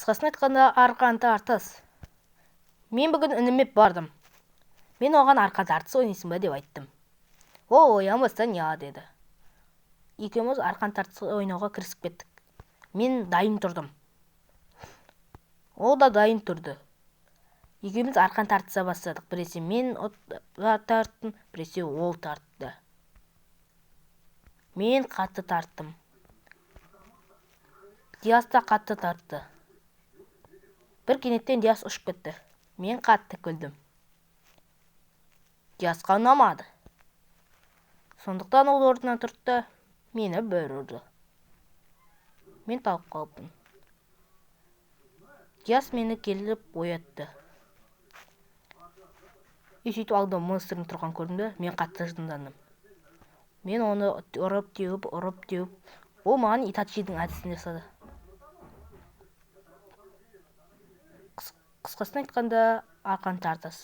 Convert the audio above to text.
Қысқасын айтқанда, арқан тартыс. Мен бүгін ініме бардым. Мен оған арқан тартыс ойнайсың ба деп айттым. Ол оянбастан иә деді. Екеуміз арқан тартыс ойнауға кірісіп кеттік. Мен дайын тұрдым. Ол да дайын тұрды. Екеуміз арқан тартыса бастадық. Біресе мен тарттым, біресе ол тартты. Мен қатты тарттым. Диас та қатты тартты. Бір кенеттен Диас ұшып кетті. Мен қатты күлдім. Диасқа ұнамады. Сондықтан ол орнынан тұрды да мені бір ұрды. Мен талып қалыппын. Диас мені келіп оятты. И сөйтіп алдымда монстрдің тұрғанын көрдім де, мен қатты жындандым. Мен оны ұрып теуіп, ұрып теуіп, ол маған Итачидің әдісін жасады. Қысқасын айтқанда, арқан тартыс.